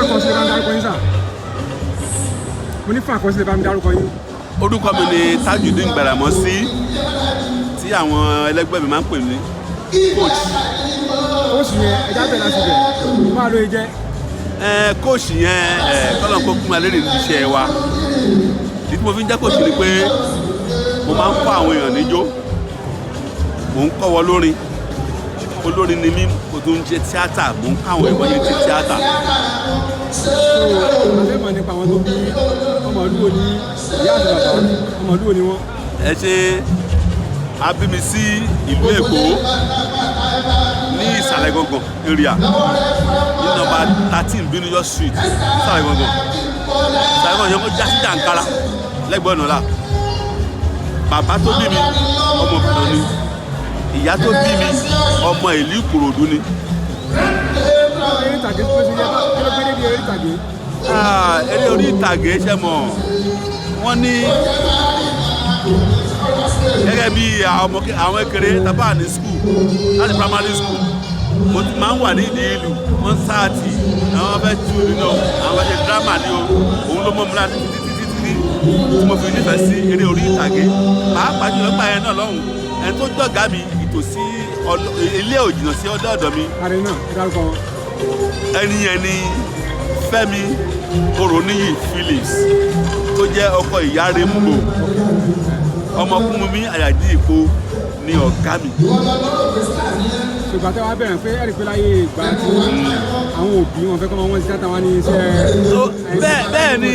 Àkọsílẹ̀, bá ń dárúkọ yín sà. Mo ní fún àkọsílẹ̀, bá ń dárúkọ yín. Orúkọ mi ni Tajudeen Gbàdàmọ́sí, tí àwọn ẹlẹgbẹ́ mi máa ń pè ní Coach. Oṣù yẹn, ẹja bẹ̀rẹ̀ láti bẹ̀ máa lóye jẹ́. Ẹ coach yẹn, ẹ kọ́lọ́n kó kún wa lérè ní iṣẹ́ wa. Ìdí tí mo fi ń jẹ́ coach ni pé mo máa ń kọ́ àwọn èèyàn níjó, mò ń kọ́ wọn lórin. Olórin ni mí, mo tún ń ṣe tíátà, mò ń kọ́ àwọn èèyàn yẹn ṣe tíátà. So a fẹ́ mọ̀ nípa àwọn tó bí. Ọmọ ìlú wo ni ìyá àti bàbá? Ọmọ ìlú wo ni wọ́n? Ẹ ṣe. A bí mi sí ìlú Èkó ní Ìsàlẹ̀ Gangan area, ní nọ́mbà 13 Bínúyọ Street, Ìsàlẹ̀ Gangan. Ìsàlẹ̀ Gangan yẹn kó já sí Jàǹkárá lẹ́gbẹ̀ẹ́ ọ̀nà la. Bàbá tó bí mi, ọmọ Ìbàdàn ni. Ìyá tó bí mi, ọmọ ìlú Ìkòròdú ni. Eré ìtàgé tó ṣe yẹ, kí ló gbé débi eré ìtàgé? Ah, eré orí ìtàgé, ṣe mọ̀ wọ́n ní gẹ́gẹ́ bí àwọn kékeré tábà ní school, láti primary school, mo ti máa ń wà nídìí ìlú concert. Àwọn fẹ́ tú nínú àwọn fẹ́ ṣe drama ní o. Òun ló mọ̀ mi láti títí títí títí tí mo fi nífẹ̀ẹ́ sí eré orí ìtàgé, pàápàá jùlọ gbà yẹn náà lọ́hùn. Ẹni tó jọ̀gá mi, ìtòsí ilé ò jìnnà sí ọ̀dọ̀ ọ̀dọ̀ mi. Àrẹ náà, ẹ dárúkọ wọn. Ẹni yẹn ni Fẹ́mi Oroniyi Phillips, tó jẹ́ ọkọ ìyá Rainbow. Ọmọkùnrin Àyàdí Ìpo ni ọ̀gá mi. Ṣùgbọ́n tẹ́ wá bẹ̀rẹ̀ pé ẹ̀rí pé láyé ìgbà tí àwọn òbí wọn fẹ́ kọ́ wọn sí tíátà, wọn ní iṣẹ́. So, bẹ́ẹ̀ bẹ́ẹ̀ ni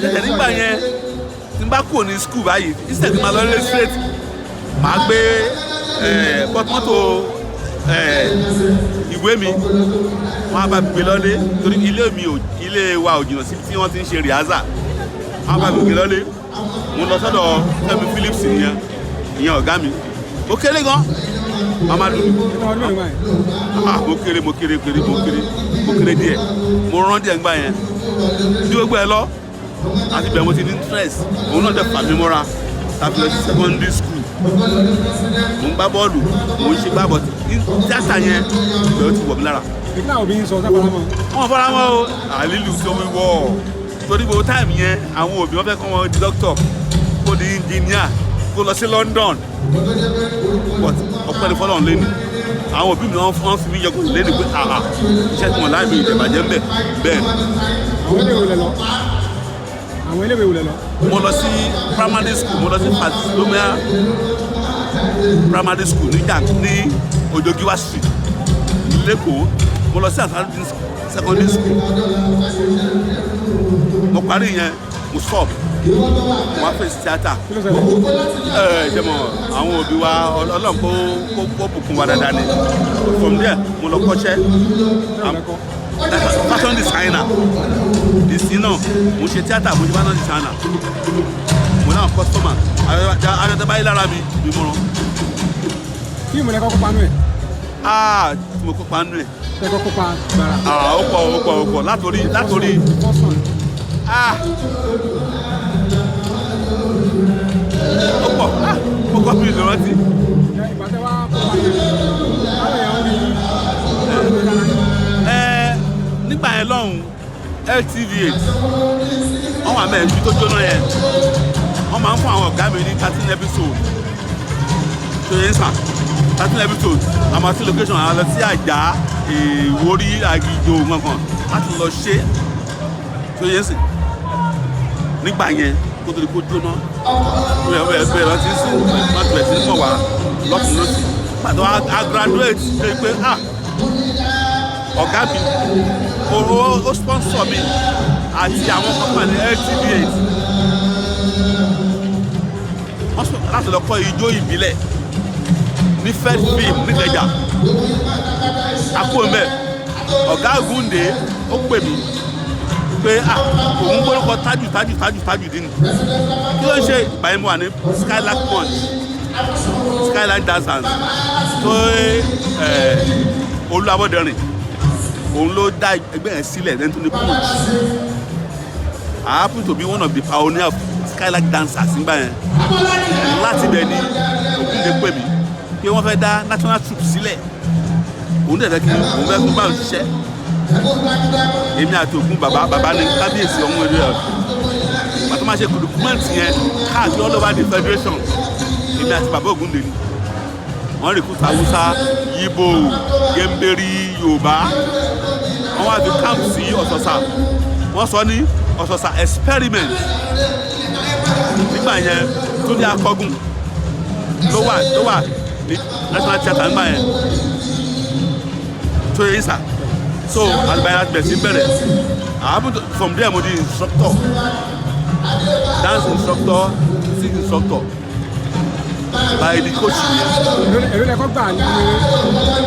ṣẹ̀ṣẹ̀ nígbà yẹn, tí n bá kúrò ní school báyìí, instead tí màá lọ lé straight, màá gbé pọ́tmọ́tò ìwé mi, wọ́n á bá mi gbé lọ́lé, torí ilé mi ò, ilé wa ò jìnnà síbi tí wọ́n ti ń ṣe rehearsal. Wọ́n á bá mi gbé lọ́lé. Mo lọ sọ́dọ̀ Fẹ́mi Phillips nìyẹn, ìyẹn ọ̀gá mi. Mo kéré gan, màmá dúdú. Ẹ̀ka ọdún mẹ́rin báyìí? Ah, mo kéré, mo kéré kéré, mo kéré, mo kéré díẹ̀. Mo rán díẹ̀ ńgbà yẹn bí gbogbo ẹ lọ. Àti bẹ́ẹ̀ mo ti ní interest, òun náà dẹ̀ fà mí mọ́ra tàbí lọ sí secondary school. Mo ń gbá bọ́ọ̀lù, mo ń ṣe gbá bọ̀ tíátà yẹn, ìbẹ̀rù ti wọ̀ mí lára. Ìpínlẹ̀ àwọn òbí ń sọ sábà mọ́? Wọ́n fara mọ́ o, àlílù tó wí wọ́ torí gbogbo time yẹn, àwọn òbí wọn fẹ́ kọ́ wọn di doctor, kó di engineer, kó lọ sí London. But ọpẹ́ ní fọlọ́run lẹ́nu, àwọn òbí mi wọ́n fi mí yọkùn lẹ́nu pé àhà, iṣẹ́ tí wọ́n láì mi ìdẹ̀bàjẹ́ ń bẹ̀ bẹ́ẹ̀. Àwọn iléèwé lẹ lọ? Àwọn iléèwé wo lẹ lọ? Mo lọ sí primary school, mo lọ sí Fatilomia Primary School ní ní Ojogiwa Street lẹ́kọ̀ọ́. Mo lọ sí Ansarudeen Secondary School. Mo parí yẹn, mo stop, mo wá fèsì tíátà. Kí ló ṣẹlẹ̀? Ẹ ṣe mọ àwọn òbí wa, Ọlọ́run kó bùkún wa dáadáa ni. From there, mo lọ kọ́ṣẹ́ fashion designer. Ìsìn náà, mo ṣe tíátà, mo ṣe fashion designer. Mo náà customer ayọ̀tẹ̀ báyìí lára mi mi mo rán. Fíìmù lẹ kọ́kọ́ panú ẹ̀? Ah, tí mo kópa nínú ẹ̀? Tẹ kọ́kọ́ pa gbàrà. Ah, ó pọ̀, ó pọ̀, ó pọ̀, látòrí First one. Ah, ó pọ̀. Ah, ó kọ́ mi lè rántí. Ìgbà tẹ wá kópa yẹn, báwo yẹn ń rí yín? Báwo ló dára yín? Ẹ nígbà yẹn lọ́hùn, LTV8 wọ́n wà mẹ́rin tó jóná yẹn, wọ́n máa ń fún àwọn ọ̀gá mi ní 13 episode tó yẹn sàn, 13 episode. Àmọ́ sí location, àwọn lọ sí Àjà, Ìwórí, Àgìjò gbọ̀ngàn láti lọ ṣe tó yẹn sìn nígbà yẹn kó tó di kó jóná. Ó yẹ bẹ́ẹ̀ lọ sí sí wọ́n ti bẹ̀rẹ̀ sí ní mọ̀ wá lọ́tún lọ́sì. Pàtó a graduate, ṣe pé ah, ọ̀gá mi ó sponsor mi àti àwọn company LTV8 wọ́n sọ láti lọ kọ́ ijó ìbílẹ̀ ní First Film níkẹjà. Akóńbẹ ọ̀gá Ògúndé ó pè mí pé ah, òun gbórúkọ Tájù, Tájù, Tájù, Tájù dín ní, kí ló ń ṣe? Ìgbà yẹn mo wà ní Skylark Punch, Skylark Dancers tó Olú Abọ́dẹrìn, òun ló dá ẹgbẹ́ yẹn sílẹ̀ lẹ́ni tó ní Punch. I happen to be one of the pioneer of Skylark Dancers nígbà yẹn. Láti ibẹ̀ ni Ògúndé pè mí pé wọ́n fẹ́ dá national troupe sílẹ̀, òun dẹ̀ fẹ́ kí òun fẹ́ kí n bá òun ṣiṣẹ́. Èmi àti Ògún bàbá, bàbá ní kábíyèsí ọ̀hún eré ẹ̀ pàtó máa ṣe recruitment yẹn káàkiri all over the federation. Èmi àti bàbá Ògúndé ni wọ́n recruit Haúsá, Yíbò, Gẹ́mbẹ́rí, Yorùbá. Wọ́n wá fi camp sí Ọ̀sọ̀sà. Wọ́n sọ ní Ọ̀sọ̀sà experiment. Nígbà yẹn, Túndé Akọ́gùn ló wà ní National Theatre nígbà yẹn tó yẹ sà. So àgbà yẹn bẹ̀rẹ̀ sí bẹ̀rẹ̀. I happen to from there, mo di instructor, dance instructor, music instructor by the coach yẹn. Èló lẹ́kọ́ gbà ní?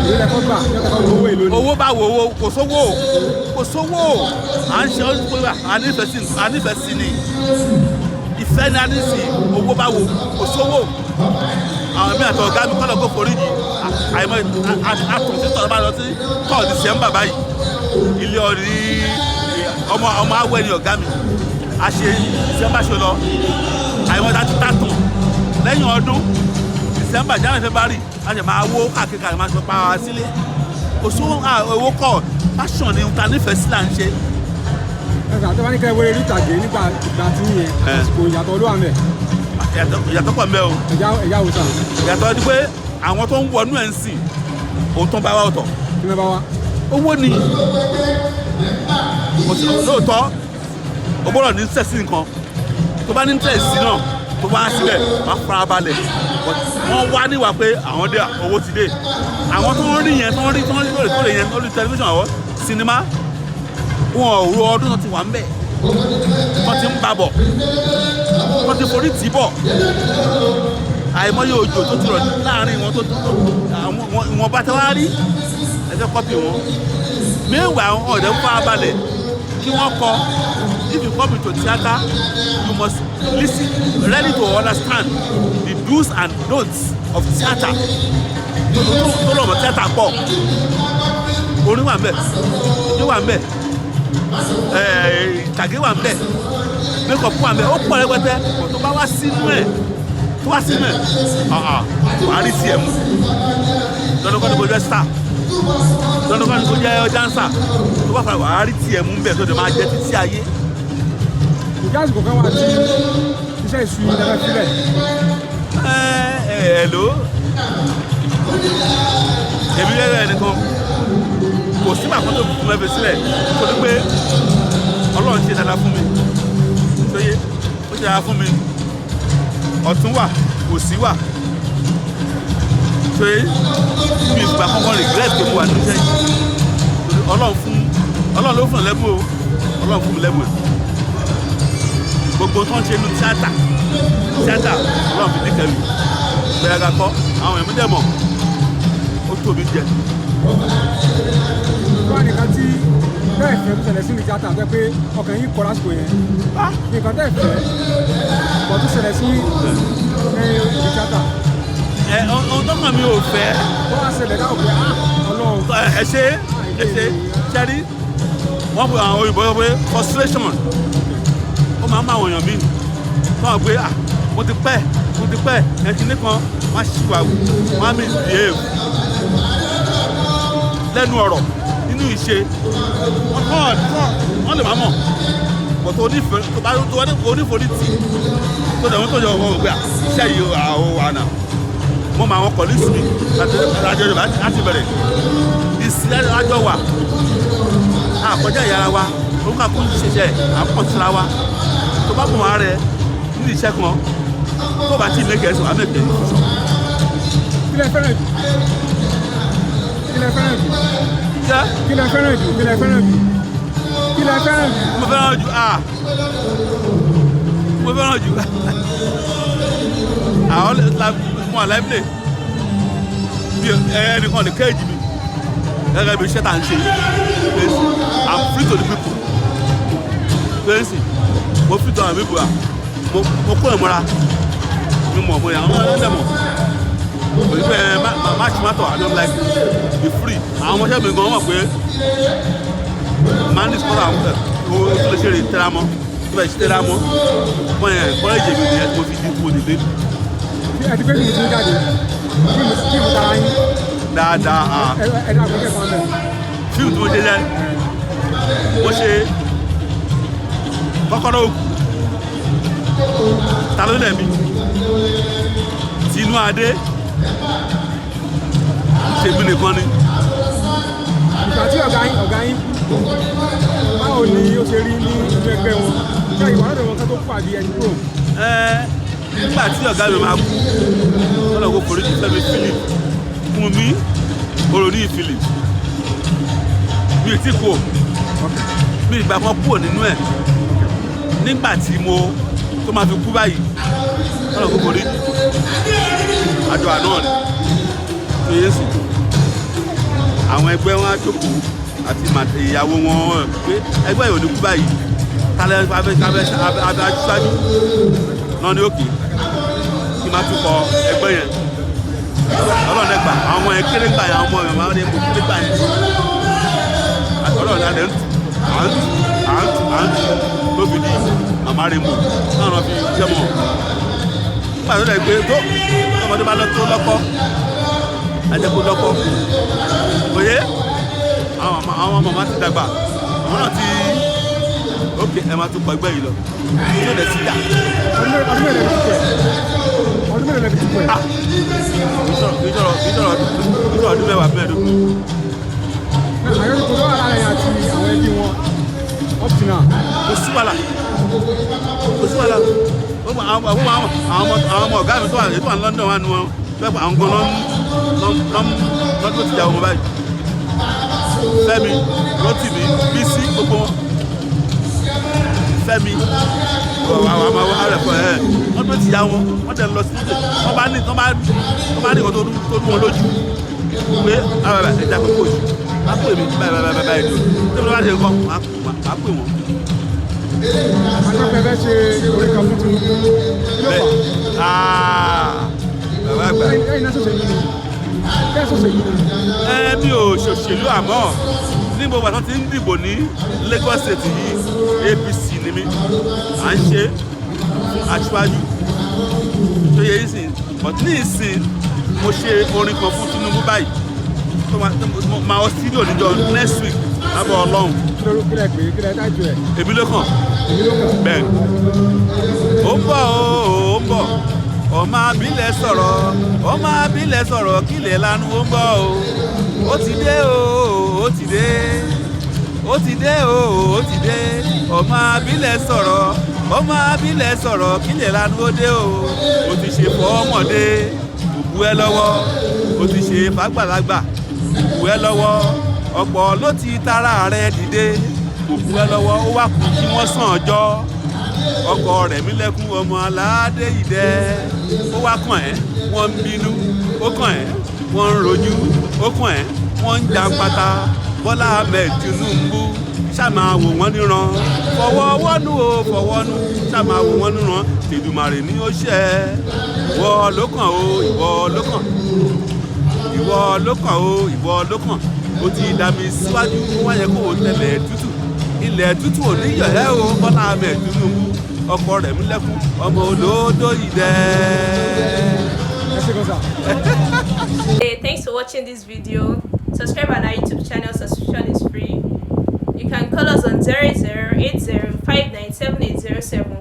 Èló lẹ́kọ́ gbà lẹ́kọ́ owó èló ni? Owó bá wo? Owó kò sówó, kò sówó. À ń ṣe ọdún pé a nífẹ̀ẹ́ sí, a nífẹ̀ẹ́ sí ni, ìfẹ́ ni a ní sí. Owó bá wo? Kò sówó. Àwọn ẹ̀mí àti ọ̀gá mi kọ́lọ̀ kó forí yìí. Àìmọ̀ àtúnṣe tọ́lá bá lọ sí tọ́ọ̀ December báyìí, ilé ọ̀rí ọmọ ọmọ awẹ́ ni ọ̀gá mi a ṣe December ṣe lọ. Àìmọ̀ tàtàn lẹ́yìn ọdún December, January, February, a ṣe máa wó káàkiri káàkiri, máa ṣe pa wá sílé. Kò sówó. Owó kọ́, passion ni ta nífẹ̀ẹ́ sí là ń ṣe. Ẹ̀sà tó bá ní kẹ́ wéré rí ìtàgé nígbà ìgbà tí yẹn, àsìkò, ìyàtọ̀ ló wà mẹ́? Ìyàtọ̀ pọ̀ mẹ́ o. Ẹ̀yà wò sàn? Ìyàtọ̀ ni pé àwọn tó ń wọnú ẹ̀ ń sìn, òun tó ń bá wa ọ̀tọ̀. Kí ló bá wá? Owó ni. Kò sí lóòótọ́, o gbọ́dọ̀ ní interest sí nǹkan tó bá ní interest sí náà, tó bá síbẹ̀ wọ́n fara balẹ̀. But wọ́n wá níwà pé àwọn dé, owó ti dé. Àwọn tó ń rí yẹn, tó ń rí lóòrèkóòrè yẹn lórí tẹlifíṣàn, àwọn sinimá, wọn ò ro ọdún tó ti wà ń bẹ̀, tó ti ń bá bọ̀, tó ti forí tì í bọ̀, àìmọye òjò tó ti rọ̀ láàrin wọn, tó àwọn ìwọ̀nba tí wọ́n á rí ẹgbẹ́ copy wọn. Meanwhile, àwọn ọ̀dẹ́ ń fara balẹ̀ kí wọ́n kọ. If you come into theatre, you must listen, ready to understand the do's and don'ts of theatre. Tó lọ́mọ theatre pọ̀, orin wà ń bẹ̀, ijó wà ń bẹ̀, ìtàgé wà ń bẹ̀, make up wà ń bẹ̀, ó pọ̀ rẹpẹtẹ. Kò tó bá wá sínú ẹ̀, tó wá sínú ẹ̀, wàá rí tiẹ̀ mú. Dandan kọ́ ni kò jẹ́ star, dandan kọ́ ni kò jẹ́ dancer. Tó bá fara, wàá rí tiẹ̀ mú bẹ́ẹ̀ tó dẹ̀ máa jẹ́ títí ayé. Ìjà àsìkò kan wà tí iṣẹ́ ìṣú yìí lẹ́fẹ̀ẹ́ sílẹ̀? Ẹ ẹ hello, èmi gẹ́gẹ́ ẹnìkan, kò sígbà kan tó fún mi sílẹ̀, nítorí pé Ọlọ́run ṣe dáadáa fún mi. Ṣóyé ó ṣe dáadáa fún mi, ọ̀tún wà, òsì wà. Ṣóyé mi ìgbà kankan regret pé mo wà nínú iṣẹ́ yìí, torí Ọlọ́run fún, Ọlọ́run ló fún lẹ́bùn o. Ọlọ́run fún mi lẹ́bùn ẹ̀. Gbogbo tó ń ṣe nínú tíátà, tíátà, Ọlọ́run fi díkẹ́ mi bẹ́ẹ̀ ká kọ́ àwọn èèyàn mi dẹ̀ mọ̀ ó tóbi jẹ. Wọ́n nìkan tí bẹ́ẹ̀ fẹ́ tó ṣẹlẹ̀ sí ní tíátà tó jẹ́ pé ọkàn yín kọ́ lásìkò yẹn, nǹkan tẹ́ fẹ́ bọ̀ tó ṣẹlẹ̀ sí ní ìdí tíátà? Ẹ ohun tó kàn mí ò fẹ́. Wọ́n wá ṣẹlẹ̀ dáhùn pé, ah, Ọlọ́run. Ẹ ṣe, ẹ ṣe ṣẹ́rí wọ́n pe àwọn òyìnbó sọ pé frustration, ó máa ń bá àwọn èèyàn míì tó wọ́n pé, ah, mo ti pẹ́, mo ti pẹ́ ẹ ti ní kan, wọ́n á ṣìwà wù, wọ́n á misbehave lẹ́nu ọ̀rọ̀, nínú ìṣe wọ́n kọ́ wọ́n lè má mọ̀ bọ̀tọ̀ onífẹ́ tó bá tó wọ́n oníforí tì tó dẹ̀ wọ́n tó yọ ọkọ̀ gbé iṣẹ́ yìí àwọn àná. Mo mọ àwọn colleagues mi láti Yorùbá láti bẹ̀rẹ̀ ìsìn àjọ wà, àkọjá ìyára wa, orúkọ àkóso ṣiṣẹ́ àkọsíra wa. Tó bá mọ̀ ara rẹ nínú iṣẹ́ kan, tó bá tí ì mẹ́kẹ̀ẹ́ sọ àmẹ́kẹ̀ẹ́ sọ. Kí lẹ fẹ́ràn jù? Kí lẹ fẹ́ràn jù? Jẹ́. Kí lẹ fẹ́ràn jù? Kí lẹ fẹ́ràn jù? Kí lẹ fẹ́ràn jù? Mo fẹ́ràn jù, ah, mo fẹ́ràn jù àwọn mo wà lively bí ẹnìkan lè kéèjì mi gẹ́gẹ́ bí iṣẹ́ tá à ń ṣe. I'm free to the people. Fẹ́ǹsì mo free to àwọn people. Ah, mo kó ìmúra mi mọ̀, mo yà àwọn ọlọ́dẹ mọ̀ kò ní pẹ́ má ṣe má tọ̀. I don't like it. Be free. Àwọn ọmọọṣẹ́ mi gan mọ̀ pé máa ń discover àwọn ẹ̀ o tó lè ṣe rè tẹ́ra mọ́, tó bẹ̀ ṣe tẹ́ra mọ́ wọ́n yẹn encourage mi nìyẹn tí mo fi dín kúrò nílé. Ẹ ti gbé fíìmù tí ń jáde, fíìmù tara yín. Dáadáa, ah. Ẹ dá àkókò ẹ̀fọn bẹ̀. Fíìmù tí mo ṣe jẹ́ Mo ṣe Kọ́kọ́rọ́ Òkú, Ta ló lẹ̀bi, Tinú Adé, Tèmi Nìkan Ni. Ìgbà tí ọ̀gá yín kú, báwo ni ó ṣe rí ní inú ẹgbẹ́ wọn? Ṣé ìwà lọ́dọ̀ wọn ká tó kú àbí ẹni kúrò? Ẹ nígbà tí ọ̀gá mi máa kú, kọ́lọ̀ kó foríjì, Fẹ́mi Philip fún mi, Oròní Philip, mi ò tí kú o. Mi ìgbà kan kúrò nínú ẹ̀ nígbà tí mo tó máa fi kú báyìí, kọ́lọ̀ kó foríjì, àjọ àná ni tó yé sí. Àwọn ẹgbẹ́ wọn á jókòó àti ìyàwó wọn pé ẹgbẹ́ yìí ò ní kú báyìí, tálẹ́ abẹ́ abẹ́ abẹ́ aṣáájú náà ní òkè kí n máa tún kọ ẹgbẹ́ yẹn. Ọlọ́run ẹgbà àwọn ọmọ yẹn kéré gbà yẹn, àwọn ọmọ yẹn máa ń mú kéré gbà yẹn. Ọlọ́run alẹ́ ń tù, à ń tù, à ń tù, à ń tù, lóbi di Màmá Rainbow náà lọ́ fi jẹ́ mọ́. Nígbà tó lẹ̀ gbé tó ọmọdé bá lọ tó lọ́kọ́ ajẹ́kó lọ́kọ́ òye, àwọn màmá ti dàgbà, àwọn náà ti ókè, ẹ máa tún kọ ẹgbẹ́ yìí lọ tí ó lẹ̀ sí jà. Ọdún mélòó lẹ fi tukọ̀ ẹ̀? Ọdún mélòó lẹ fi tukọ̀ ẹ̀? Ah, kì í sọ̀rọ̀ ọdún 10, 15. Àyọ̀kọ̀ tó wà láàrin àti àwọn ẹbí wọn up to now? Kò sí wàhálà, kò sí wàhálà. Àwọn ọmọ ọ̀gá mi tó wà ní London wà nù wọn tó yẹ pé àwọn gan lọ́n tó ti jà wọn báyìí, Fẹ́mi, Rótìmí, Bísí, gbogbo wọn, Fẹ́mi, àwọn àwọn àrẹ̀fọ́ ẹ̀ wọ́n tó ti yà wọn, wọ́n tẹ̀ lọ sí wọ́n bá ní nǹkan tó rú wọn lójú pé ẹja pé kóòtù má pè mí báyìí báyìí báyìí báyìí tó tí wọ́n bá ṣe nǹkan má pè wọ́n. Àjọpọ̀ ẹ̀fẹ́ ṣe orí kan fún Tinubu, kí ló Bẹ́ẹ̀ fà? Aaa, bàbá àgbà. Ẹ̀yin náà ṣòṣèlú ni, bẹ́ẹ̀ ṣòṣèlú ni? Ẹ mi ò ṣòṣèlú, àmọ́ ní gbogbo àtọ́ tí ń dìbò ní Lagos State yìí, APC ni mí, à ń ṣe fún aṣáájú tó yẹ yín sìn. But ní ìsìn, mo ṣe orin kan fún Tinubu báyìí tó máa wọ studio níjọ next week lábọ̀ Ọlọ́run. Kí ló kí lẹ pé, kí lẹ dájú ẹ̀? Èmi Ló Kàn. Èmi Ló Kàn. Bẹ́ẹ̀, ó ń bọ̀ ó, ó ń bọ̀, ọmọ abilẹ̀ sọ̀rọ̀, ọmọ abilẹ̀ sọ̀rọ̀, kílẹ̀ lanu, ó ń bọ̀ o, ó ti dé o, ó ti dé, ó ti dé o, ó ti dé, ọmọ abilẹ̀ sọ̀rọ̀, ọmọ abilẹ̀ sọ̀rọ̀, kílẹ̀ lanu, ó dé o. Ó ti ṣe fọ́mọdé, òkú ẹ lọ́wọ́, ó ti ṣe fàgbàlagbà, òkú ẹ lọ́wọ́, ọ̀pọ̀ ló ti tara rẹ̀ dìde, òkú ẹ lọ́wọ́, ó wá kú kí wọ́n sàn ọjọ́ ọkọ rẹ̀ mí lẹ́kún, ọmọ aládé ìdẹ́, ó wá kàn ẹ́, wọ́n ń bínú, ó kàn ẹ́, wọ́n ń rojú, ó kàn ẹ́, wọ́n ń jàǹpátá. Bọ́lá Ahmed Tinubu, ṣáà wò wọ́n níran, fọwọ́ wọ́nú o, fọwọ́nú, ṣáà wò wọ́n níran. Tèdùmàrè ní ó ṣe é. Ìwọ ló kàn o, ìwọ ló kàn, ìwọ ló kàn o, ìwọ ló kàn. Ó ti dá mi síwájú, ó wáyẹ kó o tẹ̀lẹ̀ tútù, ilẹ̀ tútù ò ní yọ̀ ẹ́ o. Bọ́lá Ahmed Tinubu, ọkọ rẹ̀ mí lẹ́kún, ọmọ olódó ìdẹ́. Ẹ ṣe gan sà. Hey, thanks for watching this video. Subscribe on our YouTube channel, subscription is free. You can call us on 0080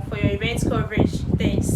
for your event coverage. Thanks.